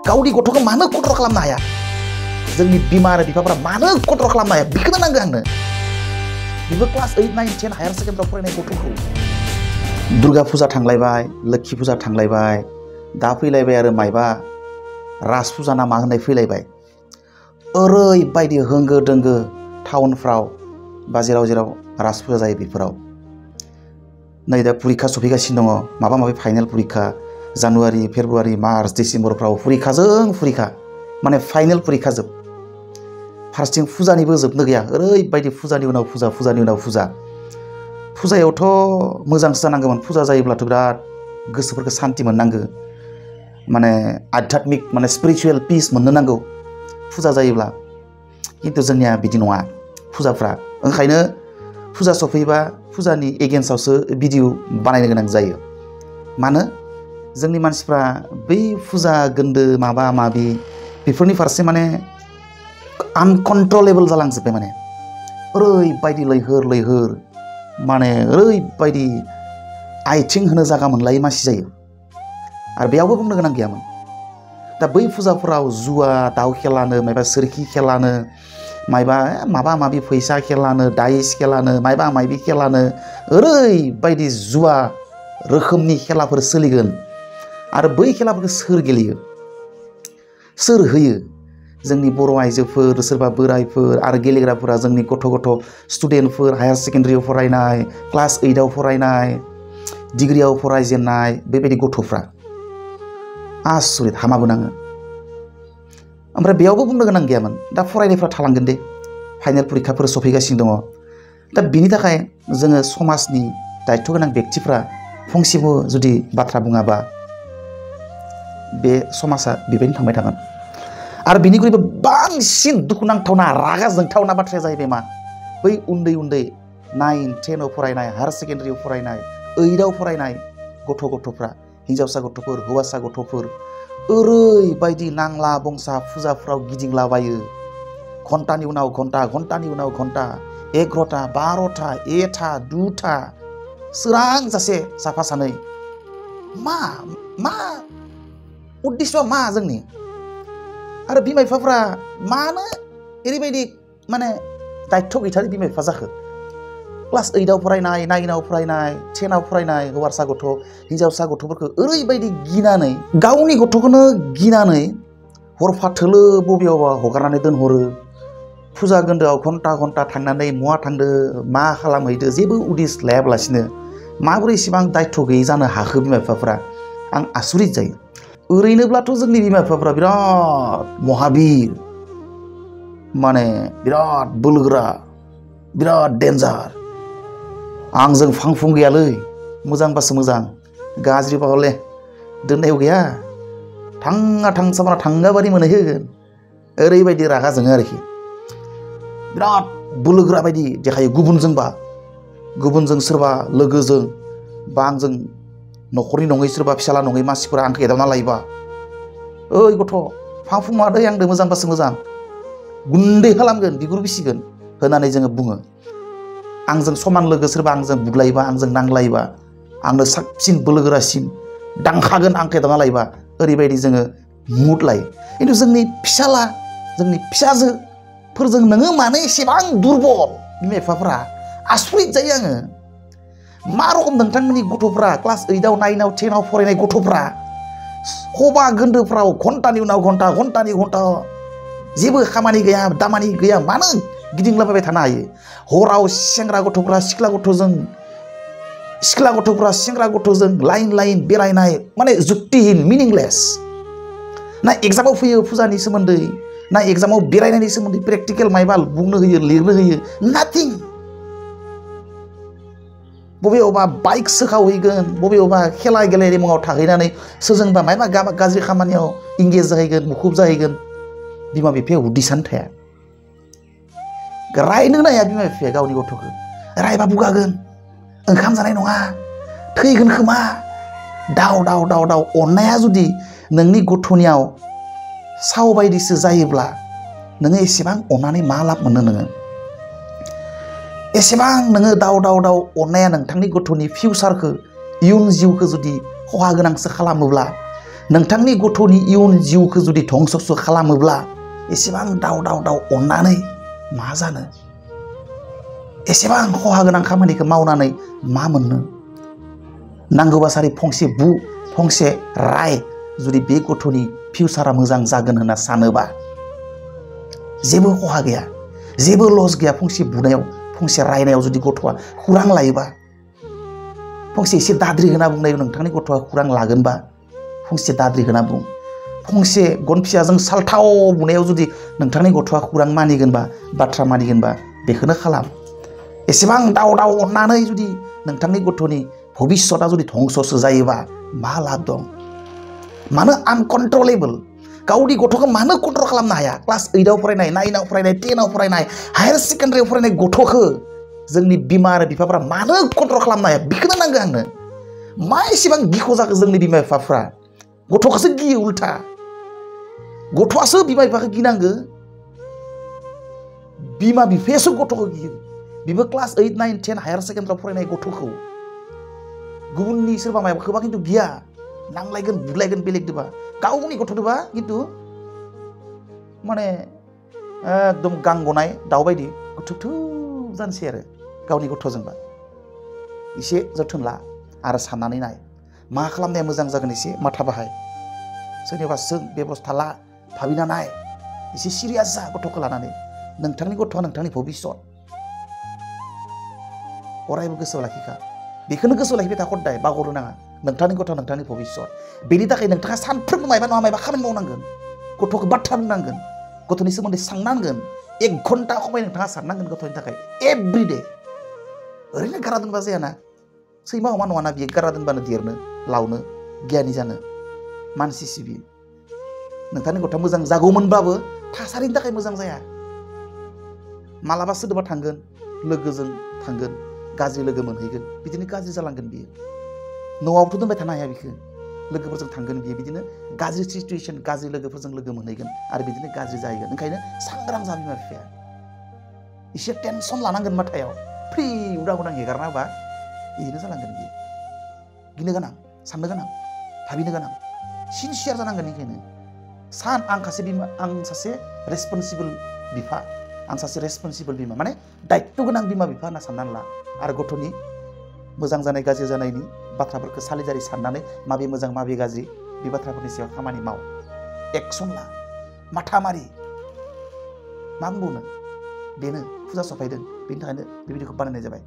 गावनि गथ'खौ मानो कन्ट्रल खालामनो हाया जोंनि बिमा आरो बिफाफोरा मानो कन्ट्रल खालामनो हाया बेखौनो नांगौ आंनो बेबो क्लास 8, 9, 10 हायार सेकेन्डारियाव फरायनाय गथ'खौ दुर्गा फुजा थांलायबाय लोक्षि फुजा थांलायबाय दा फैलायबाय आरो मायबा राज फुजा ना मा होननाय फैलायबाय ओरैबायदि होंगो दोंगो टाउनफ्राव बा जेराव जेराव राज फुजा जायो बेफोराव नै दा फरिखा सफैगासिनो दङ माबा माबि फाइनेल फरिखा जानुवारि फेब्रुवारि मार्च डिसेम्बरफ्राव फरिखाजों फरिखा माने फाइनेल फरिखा जोब फारसेथिं फुजानिबो जोबनो गैया ओरैबायदि फुजानि उनाव फुजा फुजानि उनाव फुजा फुजायावथ' मोजांसो जानांगौमोन फुजा जायोब्लाथ' बिराद गोसोफोरखौ सान्ति मोननांगौ माने आध्यात्मिक माने स्पिरिचुवेल पिस मोननो नांगौ फुजा जायोब्ला खिन्थु जोंनिया बिदि नङा फुजाफ्रा ओंखायनो फुजा सफैबा फुजानि एगेन्स्टआवसो भिडिअ बानायनो गोनां जायो मानो जोंनि मानसिफ्रा बै फुजा गोन्दो माबा माबि बेफोरनि फारसे माने आनकन्ट्रलेबल जालांजोब्बाय माने ओरैबायदि लैहोर माने ओरैबायदि आथिं होनो जागा मोनलायै मानसि जायो आरो बेयावबो बुंनो गोनां गैयामोन दा बै फुजाफोराव जुवा दाउ खेलानो माबा सोरखि खेलानो माबा माबि फैसा खेलानो दाइस खेलानो माबा माबि खेलानो ओरैबायदि जुवा रोखोमनि खेलाफोर सोलिगोन आरो बै खेलाफोरखौ सोर गेलेयो सोर होयो जोंनि बर' आइजोफोर सोरबा बोराइफोर आरो गेलेग्राफोरा जोंनि गथ' स्टुडेन्टफोर हायार सेकेन्डारियाव फरायनाय क्लास 8आव फरायनाय डिग्रियाव फरायजेननाय बेबायदि गथ'फ्रा आसरित हामाबो नाङो ओमफ्राय बेयावबो बुंनो गोनां गैयामोन दा फरायनायफ्रा थालांगोन दे फाइनेल फरिखाफोर सफैगासिनो दङ दा बिनि थाखाय जोङो समाजनि दायथ' गोनां बेक्तिफ्रा फंसेबो जुदि बाथ्रा बुङाबा बे समाजा बेबायदिनो थांबाय थागोन आरो बिनिख्रुइबो बांसिन दुखुनांथावना रागा जोंथावना बाथ्राया जाहैबाय मा बै उन्दै 9, 10आव फरायनाय हायार सेकेन्डारियाव फरायनाय 8आव फरायनाय गथ'फ्रा हिन्जावसा गथ'फोर हौवासा गथ'फोर ओरैबायदि नांला बंसा फुजाफ्राव गिदिंलाबायो घन्टानि उनाव घन्टा 11ता 12ता 1ता 2ता सोरां जासे साफा सानै मा उद्देश्यआ मा जोंनि आरो बिमा बिफाफ्रा मानो ओरैबायदि माने दायथ' गैथारै बिमा बिफा जाखो क्लास 8आव फरायनाय 9आव फरायनाय 10आव फरायनाय हौवासा गथ' हिन्जावसा गथ'फोरखौ ओरैबायदि गिनानै गावनि गथ'खौनो गिनानै हरफाथोलो बबेयावबा हगारनानै दोनहरो फुजा गोन्दोआव घन्टा थांनानै महा थांदो मा खालामहैदो जेबो उदिस लायाब्लासिनो माबोरै इसेबां दायथ' गैयै जानो हाखो बिमा बिफाफ्रा आं आसरित जायो ओरैनोब्लाथ' जोंनि बिमा बिफाफ्रा बिराद महाबिर माने बिराद बोलोगोरा बिराद डेन्जार आंजों फांफुं गैयालै मोजांबासो मोजां गाज्रिबा हले दोननायाव गैया थांसामाना थांगाबारि मोनहैगोन ओरैबायदि रागा जोङो आरोखि बिराद बोलोगोरा बायदि देखायो गुबुनजों सोरबा लोगोजों बा आंजों न'खरनि नङै सोरबा फिसाला नङै मानसिफोरा आंखौ एदावना लायोबा ओइ गथ' फांफुं मादै आंदो मोजांबासो मोजां गुन्दै खालामगोन बिगुर बिसिगोन होननानै जोङो बुङो आंजों समान लोगो सोरबा आंजों बुग्लायोबा आंजों नांलायोबा आंनो साबसिन बोलोगोरासिन दांखागोन आंखौ एदावना लायोबा ओरैबायदि जोङो मुड लायो खिन्थु जोंनि फिसाला जोंनि फिसाजोफोरजों नोङो मानो एसेबां दुरबल बिमा बिफाफ्रा आसरित जायो आङो मा रखम नोंथांमोननि गथ'फ्रा क्लास 8आव 9आव 10आव फरायनाय गथ'फ्रा हबा गोन्दोफ्राव घन्टानि उनाव घन्टा जेबो खामानि गैया दामानि गैया मानो गिदिंलाबाय थानो हायो हराव सेंग्रा गथ'फ्रा सिख्ला गथ'जों लाइन बेरायनाय माने जुक्तिहीन मिनिंलेस ना एग्जामाव फैयो फुजानि सोमोन्दै ना एग्जामाव बेरायनायनि सोमोन्दै प्रेक्टिकेल मायबा बुंनो होयो लिरनो होयो नाथिं बबेयावबा बाइक सोखावहैगोन बबेयावबा खेला गेलेनायनि मुङाव थाहैनानै सोरजोंबा मायबा गाज्रि खामानियाव इंगेज जाहैगोन मुखुब जाहैगोन बिमा बिफाया उदिसानो थाया रायनो नाया बिमा बिफाया गावनि गथ'खौ रायबा बुगागोन ओंखाम जानाय नङा थैगोन खोमा दाव अननाया जुदि नोंनि गथ'नियाव साव बायदिसो जायोब्ला नोङो एसेबां अननानै मा लाब मोनो नोङो एसेबां नोङो दाव अननाया नोंथांनि गथ'नि फिउचारखौ इयुन जिउखौ जुदि खहा गोनांसो खालामोब्ला नोंथांनि गथ'नि इयुन जिउखौ जुदि धंस'सो खालामोब्ला एसेबां दाव अननानै मा जानो एसेबां खहा गोनां खामानिखौ मावनानै मा मोननो नांगौबा सारि फंसे राय जुदि बे गथ'नि फिउचारा मोजां जागोन होनना सानोबा जेबो खहा गैया जेबो लस गैया फंसे बुनायाव फंसे रायनायाव जुदि गथ'आ खुरां लायोबा फंसे एसे दाद्रि होना बुंनायाव नोंथांनि गथ'आ खुरां लागोनबा फंसे दाद्रि होना बुं फंसे गन फिसाजों सालथाव बुनायाव जुदि नोंथांनि गथ'आ खुरां मानिगोनबा बाथ्रा मानिगोनबा बेखौनो खालाम एसेबां दाव अननानै जुदि नोंथांनि गथ'नि भबिष्यता जुदि धंस'सो जायोबा मा लाब दं मानो आनकन्ट्रलेबल गावनि गथ'खौ मानो कन्ट्रल खालामनो हाया क्लास 8आव फरायनाय 9आव फरायनाय 10आव फरायनाय हायार सेकेन्डारियाव फरायनाय गथ'खौ जोंनि बिमा आरो बिफाफ्रा मानो कन्ट्रल खालामनो हाया बेखौनो नांगौ आंनो मा एसेबां गिख' जाखो जोंनि बिमा बिफाफ्रा गथ'खौसो गियो उल्था गथ'आसो बिमा बिफाखौ गिनांगो बिमा बिफायासो गथ'खौ गियो बिबो क्लास 8, 9, 10 हायार सेकेन्डारियाव फरायनाय गथ'खौ गुबुननि सोरबा माबाखौबा खिन्थु गिया नांलायगोन बुलायगोन बेलेगदोबा गावनि गथ'दोबा खिन्थु माने एकदम गां गनाय दाउ बायदि गुथुथु जानोसै आरो गावनि गथ'जोंबा एसे जोथोन ला आरो साननानै नाय मा खालामनाया मोजां जागोन एसे माथा बाहाय सोरनिबा सों बेबस्था ला भाबिना नाय एसे सिरियास जा गथ'खौ लानानै नोंथांनि गथ'आ नोंथांनि भबिष्यत अरायबो गोसोआव लाखिखा बेखौनो गोसोआव लाखिबाय था हदाय बावगारनो नाङा नोंथांनि गथ'आ नोंथांनि भबिष्यत बेनि थाखाय नोंथाङा सानफ्रोमबो मायबा नङा मायबा खामानि मावनांगोन गथ'खौ बाथ्रा बुंनांगोन गथ'नि सोमोन्दै साननांगोन 1 घन्टा खमाय नोंथाङा साननांगोन गथ'नि थाखाय एभ्रिडे ओरैनो गारा दोनबा जायाना सैमा अमा नङाना बियो गारा दोनबानो देरनो लावनो गियानि जानो मानसि सिबियो नोंथांनि गथ'आ मोजां जागौमोनब्लाबो थासारिनि थाखाय मोजां जाया मालाबा सोरदोबा थांगोन लोगोजों थांगोन गाज्रि लोगो मोनहैगोन बिदिनो गाज्रि जालांगोन बियो न'आवथ' दोनबाय थानो हाया बिखौ लोगोफोरजों थांगोन बियो बिदिनो गाज्रि सिचुएसन गाज्रि लोगोफोरजों लोगो मोनहैगोन आरो बिदिनो गाज्रि जाहैगोन ओंखायनो सांग्रां जा बिमा बिफाया एसे टेनसन लानांगोन माथायाव फ्रि उदां हेगारना होबा बिदिनो जालांगोन बियो गिनो गोनां साननो गोनां भाबिनो गोनां सिनसियार जानांगोन ओंखायनो आं सासे रेसपन्सिबल बिफा आं सासे रेसपन्सिबल बिमा माने दायित्व गोनां बिमा बिफा होनना साननानै ला आरो गथ'नि मोजां जानाय गाज्रि जानायनि बाथ्राफोरखौ सालिजारि साननानै माबे मोजां माबे गाज्रि बे बाथ्राफोरनि सायाव खामानि माव एक्सन ला माथा मारि मा बुंबावनो बेनो फुजा सफायदों बेनि थाखायनो बे भिडिअखौ बानायनाय जाबाय